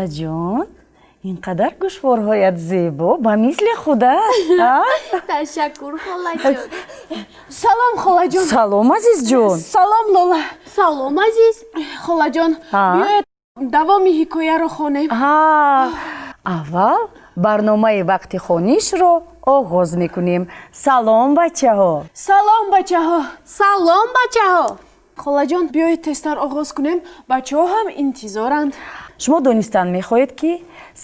Лолаҷон, ин қадар гӯшворҳоят зебо, ба мисли худат. Ташаккур, холаҷон. Салом, холаҷон. Салом, азизҷон. Салом, Лола. Салом, азиз. Холаҷон, биёед, давоми ҳикояро хонем. Аввал барномаи вақти хонишро оғоз мекунем. Салом, бачаҳо. Салом, бачаҳо. Салом, бачаҳо. Холаҷон, биёед, тезтар оғоз кунем, бачаҳо ҳам интизоранд. Шумо донистан мехоҳед, ки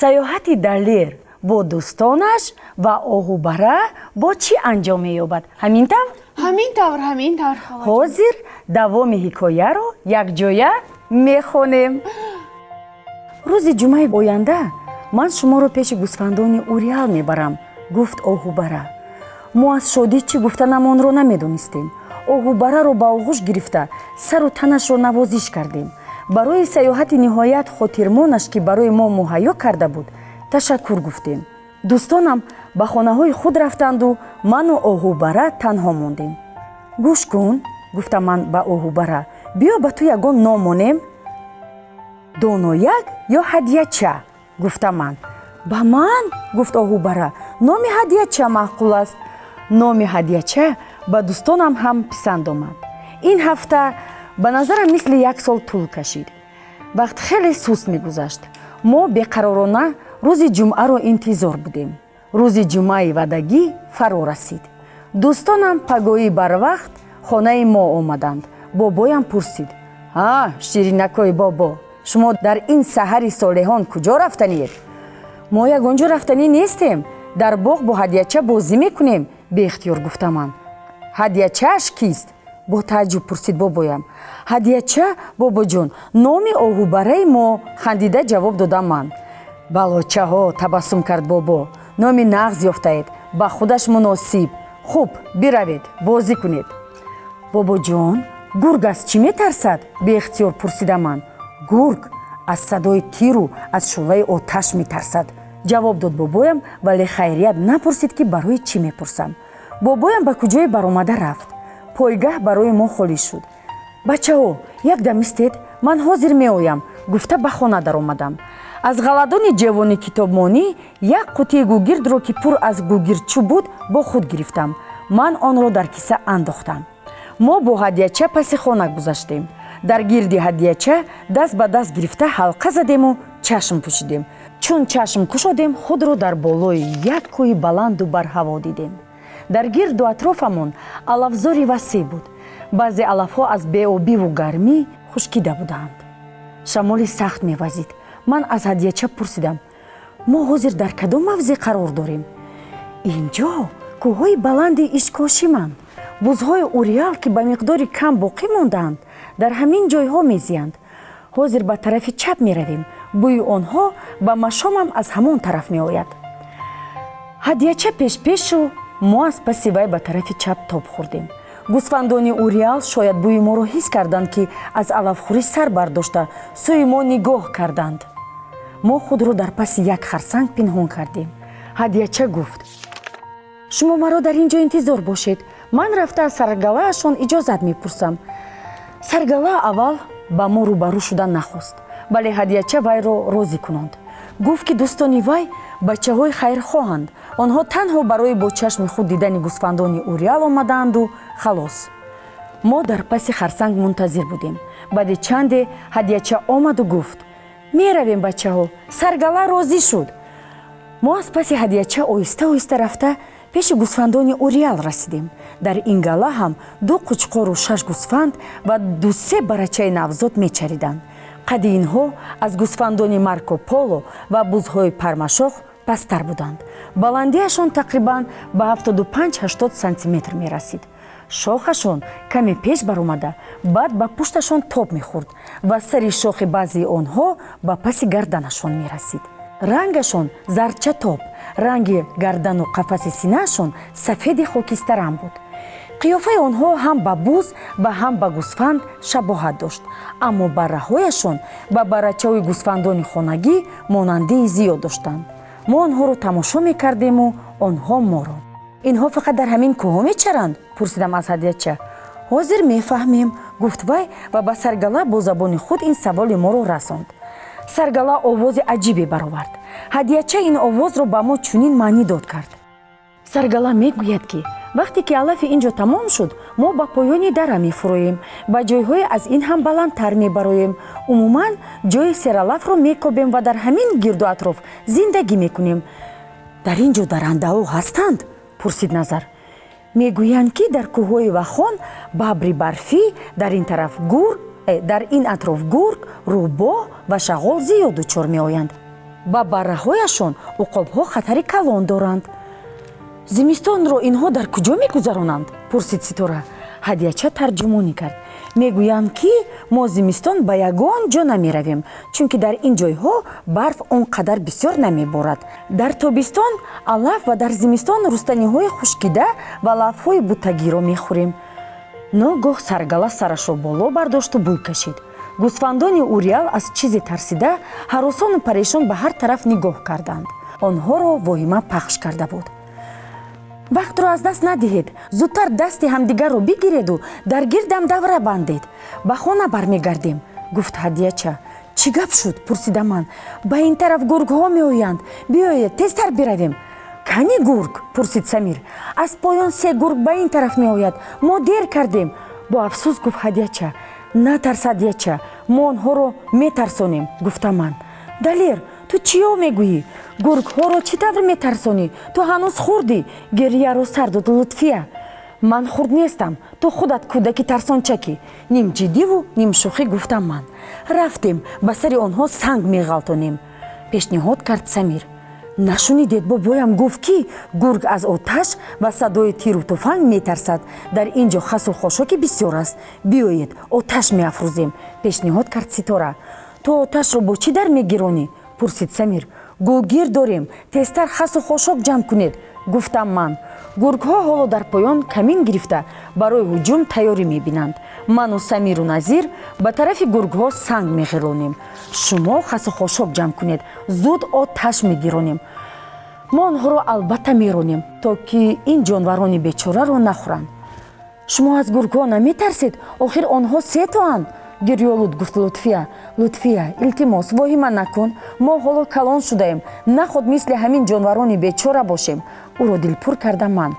саёҳати Далер бо дӯстонаш ва оҳубара бо чӣ анҷом меёбад, ҳамин тавр? Ҳамин тавр, ҳамин тавр, холаҷон. Ҳозир давоми ҳикояро якҷоя мехонем. Рӯзи ҷумъаи оянда ман шуморо пеши гӯсфандони уриал мебарам, гуфт оҳубара. Мо аз шодӣ чӣ гуфтанамонро намедонистем. Оҳубараро ба оғӯш гирифта, сару танашро навозиш кардем. Барои саёҳати ниҳоят хотирмонаш, ки барои мо муҳайё карда буд, ташаккур гуфтем. Дӯстонам ба хонаҳои худ рафтанду ману оҳубара танҳо мондем. Гӯш кун, гуфтам ман ба оҳубара, биё, ба ту ягон ном монем. Донояк ё Ҳадьяча, гуфтам ман. Ба ман, гуфт оҳубара, номи Ҳадьяча маъқул аст. Номи Ҳадьяча ба дӯстонам ҳам писанд омад. Ин ҳафта ба назарам мисли як сол тӯл кашид. Вақт хеле суст мегузашт. Мо беқаророна рӯзи ҷумъаро интизор будем. Рӯзи ҷумъаи ваъдагӣ фаро расид. Дӯстонам пагоҳӣ барвақт хонаи мо омаданд. Бобоям пурсид: «Ҳа, ширинакҳои бобо, шумо дар ин саҳари солеҳон куҷо рафтаниед?» «Мо ягон ҷо рафтанӣ нестем, дар боғ бо Ҳадьяча бозӣ мекунем», беихтиёр гуфтам ман. «Ҳадьячааш кист?» бо тааҷҷуб пурсид бобоям. «Ҳадьяча, бобоҷон, номи оҳубараи мо», хандида ҷавоб додам ман. «Балочаҳо», табассум кард бобо, «номи нағз ёфтаед, ба худаш муносиб. Хуб, биравед, бозӣ кунед». «Бобоҷон, гург аз чӣ метарсад?» беихтиёр пурсидам ман. «Гург аз садои тиру аз шӯълаи оташ метарсад», ҷавоб дод бобоям, вале хайрият напурсид, ки барои чӣ мепурсам. Бобоям ба куҷое баромада рафт. Пойгаҳ барои мо холӣ шуд. «Бачаҳо, як дам истед, ман ҳозир меоям», гуфта ба хона даромадам. Аз ғаладони ҷевони китобмонӣ як қутии гугирдро, ки пур аз гугирдчӯб буд, бо худ гирифтам. Ман онро дар киса андохтам. Мо бо Ҳадьяча паси хона гузаштем. Дар гирди Ҳадьяча даст ба даст гирифта ҳалқа задему чашм пӯшидем. Чун чашм кушодем, худро дар болои як кӯҳи баланду барҳаво дидем. Дар гирду атрофамон алафзори васеъ буд. Баъзе алафҳо аз беобиву гармӣ хушкида буданд. Шамоли сахт мевазид. Ман аз Ҳадьяча пурсидам: «Мо ҳозир дар кадом мавзеъ қарор дорем?» «Инҷо кӯҳҳои баланди Ишкошиманд. Бузҳои уриал, ки ба миқдори кам боқӣ мондаанд, дар ҳамин ҷойҳо мезиянд. Ҳозир ба тарафи чап меравем. Бӯи онҳо ба машомам аз ҳамон тараф меояд». Ҳадьяча пешпешу мо аз паси вай ба тарафи чап тоб хӯрдем. Гӯсфандони уриал шояд бӯи моро ҳис карданд, ки аз алафхӯрӣ сар бардошта, сӯи мо нигоҳ карданд. Мо худро дар паси як харсанг пинҳон кардем. Ҳадьяча гуфт: «Шумо маро дар ин ҷо интизор бошед, ман рафта аз саргалаашон иҷозат мепурсам». Саргала аввал ба мо рӯбарӯ шудан нахост, вале Ҳадьяча вайро розӣ кунонд. Гуфт, ки дӯстони вай бачаҳои хайрхоҳанд, онҳо танҳо барои бо чашми худ дидани гӯсфандони уриал омадаанду халос. Мо дар паси харсанг мунтазир будем. Баъди чанде Ҳадьяча омаду гуфт: «Меравем, бачаҳо, саргала розӣ шуд». Мо аз паси Ҳадьяча оҳиста оҳиста рафта, пеши гӯсфандони уриал расидем. Дар ин гала ҳам ду қучқору шаш гӯсфанд ва дусе барачаи навзод мечариданд. Қадди инҳо аз гӯсфандони Марко Поло ва бузҳои пармашох пасттар буданд. Баландиашон тақрибан ба 75-80 сантиметр мерасид. Шохашон каме пеш баромада, баъд ба пушташон тоб мехӯрд ва сари шохи баъзеи онҳо ба паси гарданашон мерасид. Рангашон зардчатоб, ранги гардану қафаси синаашон сафеди хокистаранг буд. Қиёфаи онҳо ҳам ба буз ва ҳам ба гӯсфанд шабоҳат дошт, аммо барраҳояшон ба баррачаҳои гӯсфандони хонагӣ монандии зиёд доштанд. Мо онҳоро тамошо мекардему онҳо моро. «Инҳо фақат дар ҳамин кӯҳҳо мечаранд?» пурсидам аз Ҳадьяча. «Ҳозир мефаҳмем», гуфт вай ва ба саргала бо забони худ ин саволи моро расонд. Саргала овози аҷибе баровард. Ҳадияча ин овозро ба мо чунин маънӣ дод кард. Саргала мегӯяд, ки вақте ки алафи ин ҷо тамом шуд, мо ба поёни дара мефуроем, ба ҷойҳое аз ин ҳам баландтар мебароем. Умуман, ҷои сералафро мекобем ва дар ҳамин гирду атроф зиндагӣ мекунем. Дар ин ҷо дарандаҳо ҳастанд? Пурсид Назар. Мегӯянд, ки дар кӯҳҳои Вахон бабри барфӣ, дар ин тараф гург, дар ин атроф гург, рӯбоҳ ва шағол зиёд дучор меоянд. Ба барраҳояшон уқобҳо хатари калон доранд. Зимистонро инҳо дар куҷо мегузаронанд? Пурсид Ситора. Ҳадияча тарҷумонӣ кард. Мегӯянд, ки мо зимистон ба ягон ҷо намеравем, чунки дар ин ҷойҳо барф он қадар бисёр намеборад. Дар тобистон алаф ва дар зимистон рустаниҳои хушкида ва алафҳои буттагиро мехӯрем. Ногоҳ саргала сарашро боло бардошту бӯй кашид. Гӯсфандони уриал аз чизе тарсида, ҳаросону парешон ба ҳар тараф нигоҳ карданд. Онҳоро воҳима пахш карда буд. Вақтро аз даст надиҳед, зудтар дасти ҳамдигарро бигиреду дар гирдам давра бандед, ба хона бармегардем, гуфт Ҳадияча. Чӣ гап шуд? Пурсида ман. Ба ин тараф гургҳо меоянд, биёед, тезтар биравем. Кани гург? Пурсид Самир. Аз поён се гург ба ин тараф меояд, мо дер кардем, бо афсӯс гуфт Ҳадияча. Натарс, Ҳадияча, мо онҳоро метарсонем, гуфта ман. Далер, ту чиё мегӯӣ? Гургҳоро чӣ тавр метарсонӣ? Ту ҳанӯз хурдӣ, гирьяро сар дод Лутфия. Ман хурд нестам, ту худат кӯдаки тарсончакӣ, нимҷиддиву нимшӯхӣ гуфтам ман. Рафтем, ба сари онҳо санг меғалтонем, пешниҳод кард Самир. Нашунидед, бобоям гуфт, ки гург аз оташ ва садои тиру туфанг метарсад. Дар ин ҷо хасу хошоки бисёр аст, биёед, оташ меафрӯзем, пешниҳод кард Ситора. Ту оташро бо чӣ дар мегиронӣ? Пурсид Самир. Гулгир дорем, тезтар хасу хошок ҷамъ кунед, гуфтам ман. Гургҳо ҳоло дар поён камин гирифта, барои ҳуҷум тайёрӣ мебинанд. Ману Самиру Назир ба тарафи гургҳо санг меғелонем, шумо хасу хошок ҷамъ кунед, зуд оташ мегиронем. Мо онҳоро албатта меронем, то ки ин ҷонварони бечораро нахӯранд. Шумо аз гургҳо наметарсед? Охир онҳо сетоанд, гирёлуд гуфт Лутфия. Лутфия, илтимос, воҳима накун, мо ҳоло калон шудаем, наход мисли ҳамин ҷонварони бечора бошем, ӯро дилпур кардам ман.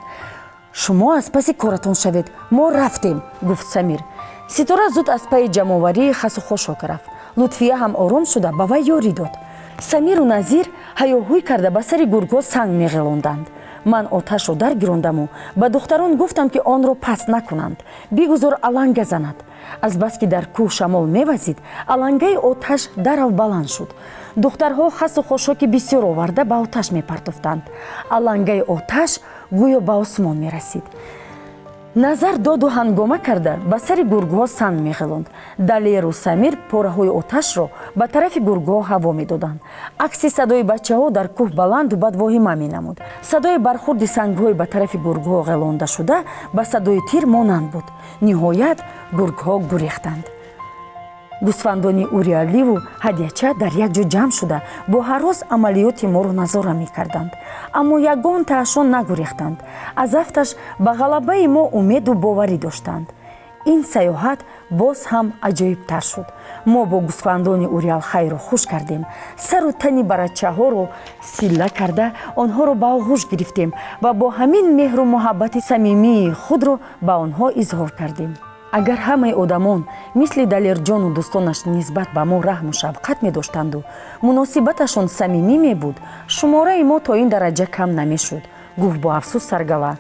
Шумо аз паси коратон шавед, мо рафтем, гуфт Самир. Ситора зуд аз пайи ҷамъоварии хасу хошок рафт. Лутфия ҳам ором шуда, ба вай ёрӣ дод. Самиру Назир ҳаёҳӯй карда, ба сари гургҳо санг меғелонданд. Ман оташро даргирондаму ба духтарон гуфтам, ки онро паст накунанд, бигузор аланга занад. Азбаски дар кӯҳ шамол мевазид, алангаи оташ дарав баланд шуд. Духтарҳо хасу хошоки бисёр оварда, ба оташ мепартофтанд. Алангаи оташ гӯё ба осмон мерасид. Назар доду ҳангома карда, ба сари гургҳо санг меғелонд. Далеру Самир пораҳои оташро ба тарафи гургҳо ҳаво медоданд. Акси садои бачаҳо дар кӯҳ баланду бадвоҳима менамуд. Садои бархурди сангҳои ба тарафи гургҳо ғелондашуда ба садои тир монанд буд. Ниҳоят гургҳо гурехтанд. Гӯсфандони уриаливу Ҳадияча дар як ҷо ҷамъ шуда, бо ҳарос амалиёти моро назора мекарданд, аммо ягонтаашон нагурехтанд. Аз афташ ба ғалабаи мо умеду боварӣ доштанд. Ин саёҳат боз ҳам аҷоибтар шуд. Мо бо гӯсфандони уриал хайру хуш кардем, сару тани барачаҳоро силла карда, онҳоро ба оғӯш гирифтем ва бо ҳамин меҳру муҳаббати самимии худро ба онҳо изҳор кардем. Агар ҳамаи одамон мисли Далерҷону дӯстонаш нисбат ба мо раҳму шафқат медоштанду муносибаташон самимӣ мебуд, шумораи мо то ин дараҷа кам намешуд, гуфт бо афсӯс Саргала.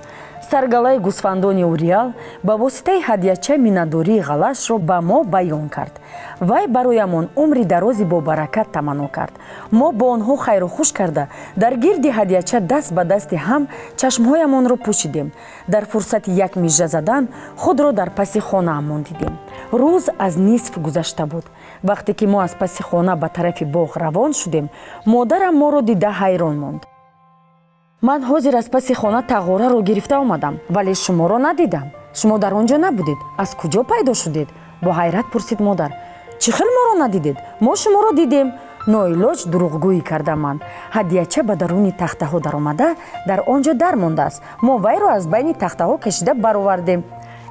Саргалаи гӯсфандони уриал ба воситаи Ҳадияча миннатдории ғалашро ба мо баён кард. Вай бароямон умри дарози бобаракат таманно кард. Мо бо онҳо хайру хуш карда, дар гирди Ҳадияча даст ба дасти ҳам чашмҳоямонро пӯшидем. Дар фурсати як мижа задан худро дар паси хонаамон дидем. Рӯз аз нисф гузашта буд. Вақте ки мо аз паси хона ба тарафи боғ равон шудем, модарам моро дида ҳайрон монд. Ман ҳозир аз паси хона тағораро гирифта омадам, вале шуморо надидам. Шумо дар он ҷо набудед, аз куҷо пайдо шудед? Бо ҳайрат пурсид модар. Чӣ хел моро надидед? Мо шуморо дидем, ноилоҷ дурӯғгӯӣ кардам ман. Ҳадияча ба даруни тахтаҳо даромада, дар он ҷо дармондааст. Мо вайро аз байни тахтаҳо кашида баровардем.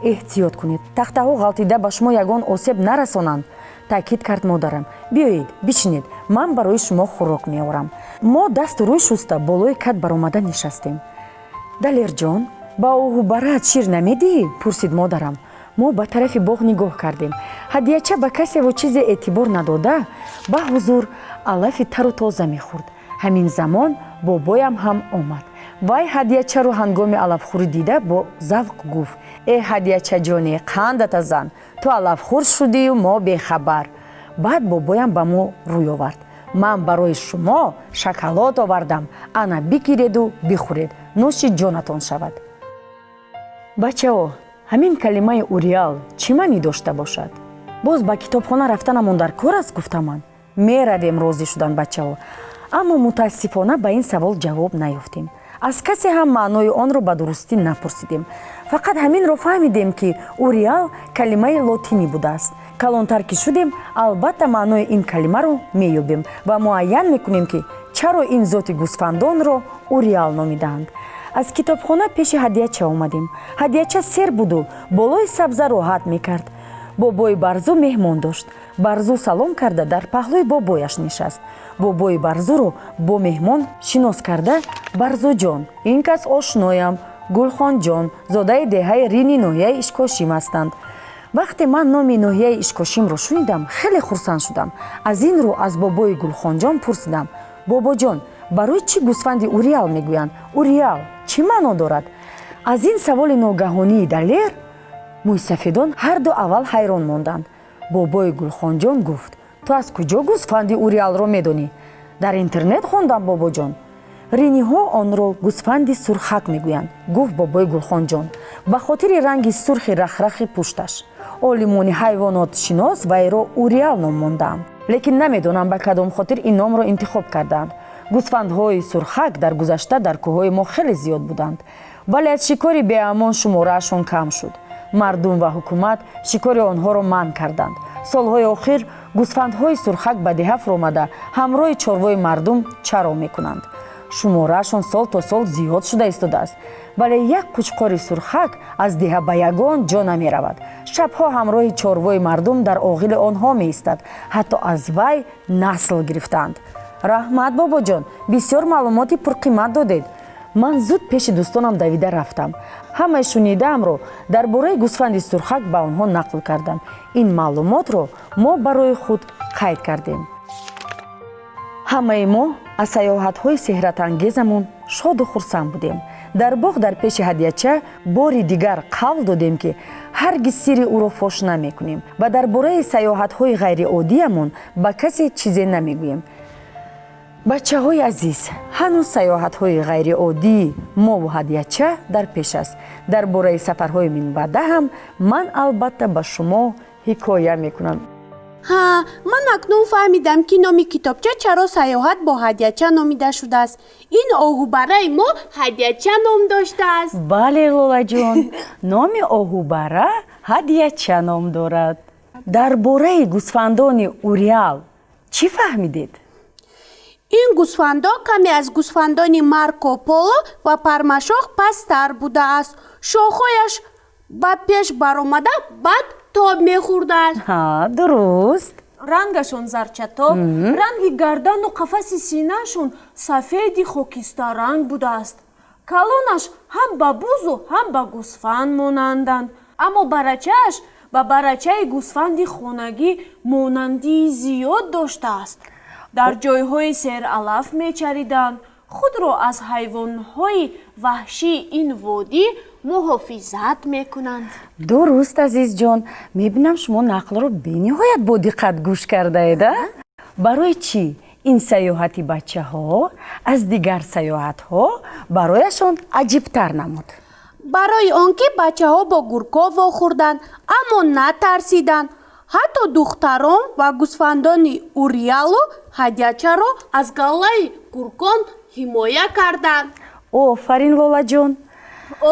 Эҳтиёт кунед, тахтаҳо ғалтида ба шумо ягон осеб нарасонанд, таъкид кард модарам. Биёед, бишинед, ман барои шумо хӯрок меорам. Мо дасту рӯй шуста, болои кат баромада нишастем. Далерҷон, ба оҳубараат шир намедиҳӣ? Пурсид модарам. Мо ба тарафи боғ нигоҳ кардем. Ҳадияча ба касеву чизе эътибор надода, ба ҳузур алафи тару тоза мехӯрд. Ҳамин замон бобоям ҳам омад. Вай ҳадиячаро ҳангоми алафхӯрӣ дида, бо завқ гуфт: «Э, ҳадиячаҷоне, қандата зан, ту алафхӯр шудию мо бехабар». Баъд бобоям ба мо рӯй овард: «Ман барои шумо шоколад овардам, ана бигиреду бихӯред, нӯши ҷонатон шавад». Бачаҳо, ҳамин калимаи уреал чӣ маънӣ дошта бошад? Боз ба китобхона рафтанамон дар кор аст, гуфта ман. Меравем, розӣ шуданд бачаҳо. Аммо мутаассифона, ба ин савол ҷавоб наёфтем. Аз касе ҳам маънои онро ба дурустӣ напурсидем. Фақат ҳаминро фаҳмидем, ки уреал калимаи лотинӣ будааст. Калонтар ки шудем, албатта, маънои ин калимаро меёбем ва муайян мекунем, ки чаро ин зоти гӯсфандонро уреал номидаанд. Аз китобхона пеши ҳадияча омадем. Ҳадияча сер буду болои сабза роҳат мекард. Бобои Барзу меҳмон дошт. Барзу салом карда, дар паҳлӯи бобояш нишаст. Бобои Барзуро бо меҳмон шинос карда: «Барзуҷон, ин кас ошноям Гулхонҷон, зодаи деҳаи Рини ноҳияи Ишкошим ҳастанд». Вақте ман номи ноҳияи Ишкошимро шунидам, хеле хурсанд шудам. Аз ин рӯ аз бобои Гулхонҷон пурсидам: «Бобоҷон, барои чӣ гӯсфанди уреал мегӯянд? Уреал чӣ маъно дорад?» Аз ин саволи ногаҳонии Далер мӯйсафедон ҳарду аввал ҳайрон монданд. Бобои Гулхонҷон гуфт: «Ту аз куҷо гӯсфанди уреалро медонӣ?» «Дар интернет хондам, бобоҷон. Риниҳо онро гӯсфанди сурхак мегӯянд, гуфт бобои Гулхонҷон, ба хотири ранги сурхи рахрахи пушташ. Олимони ҳайвонотшинос вайро уреал ном мондаанд, лекин намедонам, ба кадом хотир ин номро интихоб кардаанд. Гӯсфандҳои сурхак дар гузашта дар кӯҳҳои мо хеле зиёд буданд, вале аз шикори беамон шумораашон кам шуд. Мардум ва ҳукумат шикори онҳоро манъ карданд. Солҳои охир гӯсфандҳои сурхак ба деҳа фуромада, ҳамроҳи чорвои мардум чаро мекунанд. Шумораашон сол то сол зиёд шуда истодааст, вале як қучқори сурхак аз деҳа ба ягон ҷо намеравад. Шабҳо ҳамроҳи чорвои мардум дар оғили онҳо меистад, ҳатто аз вай насл гирифтаанд». «Раҳмат, бобоҷон, бисёр маълумоти пурқимат додед». Ман зуд пеши дӯстонам давида рафтам. Ҳамаи шунидаамро дар бораи гӯсфанди сурхак ба онҳо нақл кардам. Ин маълумотро мо барои худ қайд кардем. Ҳамаи мо аз саёҳатҳои сеҳратангезамон шоду хурсанд будем. Дар боғ, дар пеши ҳадияча, бори дигар қавл додем, ки ҳаргиз сирри ӯро фош намекунем ва дар бораи саёҳатҳои ғайриоддиямон ба касе чизе намегӯем. Бачаҳои азиз, ҳанӯз саёҳатҳои ғайриоддии мову ҳадияча дар пеш аст. Дар бораи сафарҳои минбаъда ҳам ман албатта ба шумо ҳикоя мекунам. Ҳа, ман акнун фаҳмидам, ки номи китобча чаро «Саёҳат бо ҳадияча» номида шудааст. Ин оҳубараи мо Ҳадияча ном доштааст. Бале, Лолаҷон, номи оҳубара Ҳадияча ном дорад. Дар бораи гӯсфандони уреал чӣ фаҳмидед? Ин гӯсфандон каме аз гӯсфандони Марко Поло ва пармашох пасттар будааст. Шохҳояш ба пеш баромада, баъд тоб мехӯрдааст. Ҳа, дуруст. Рангашон зарчатоб, ранги гардану қафаси синаашон сафеди хокистарранг будааст. Калонаш ҳам ба бузу, ҳам ба гӯсфанд монанданд, аммо барачааш ба барачаи гӯсфанди хонагӣ монандии зиёд доштааст. Дар ҷойҳои сералаф мечариданд, худро аз ҳайвонҳои ваҳшии ин водӣ муҳофизат мекунанд. Дуруст, Азизҷон. Мебинам, шумо нақлро бениҳоят бодиққат гӯш кардаед. А барои чӣ ин саёҳати бачаҳо аз дигар саёҳатҳо барояшон аҷибтар намуд? Барои он ки бачаҳо бо гургҳо вохӯрданд, аммо натарсиданд. Ҳатто духтарон ва гӯсфандони уриалу ҳадиячаро аз галлаи гургон ҳимоя карданд. Офарин, Лолаҷон.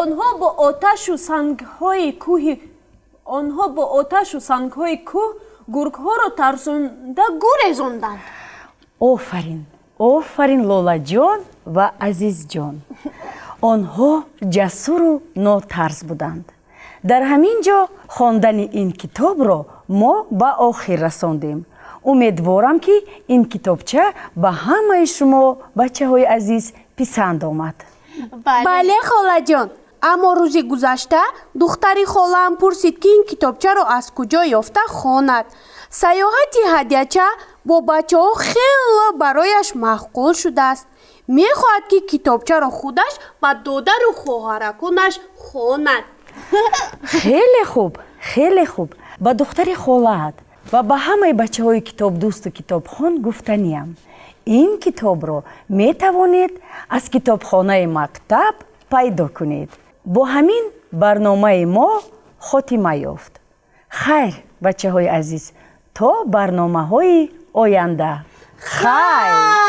Онҳо бо оташу сангҳои кӯҳ гургҳоро тарсонда гурезонданд. Офарин, офарин, Лолаҷон ва Азизҷон. Онҳо ҷасуру нотарс буданд. Дар ҳамин ҷо хондани ин китобро мо ба охир расондем. Умедворам, ки ин китобча ба ҳамаи шумо, бачаҳои азиз, писанд омад. Бале, холаҷон, аммо рӯзи гузашта духтари холаам пурсид, ки ин китобчаро аз куҷо ёфта хонад. Саёҳати ҳадяча бо бачаҳо хело барояш маъқул шудааст. Мехоҳад, ки китобчаро худаш ба додару хоҳараконаш хонад. Хеле хуб, хеле хуб. Ба духтари холаат ва ба ҳамаи бачаҳои китобдӯсту китобхон гуфтаниям: ин китобро метавонед аз китобхонаи мактаб пайдо кунед. Бо ҳамин барномаи мо хотима ёфт. Хайр, бачаҳои азиз, то барномаҳои оянда, хайр.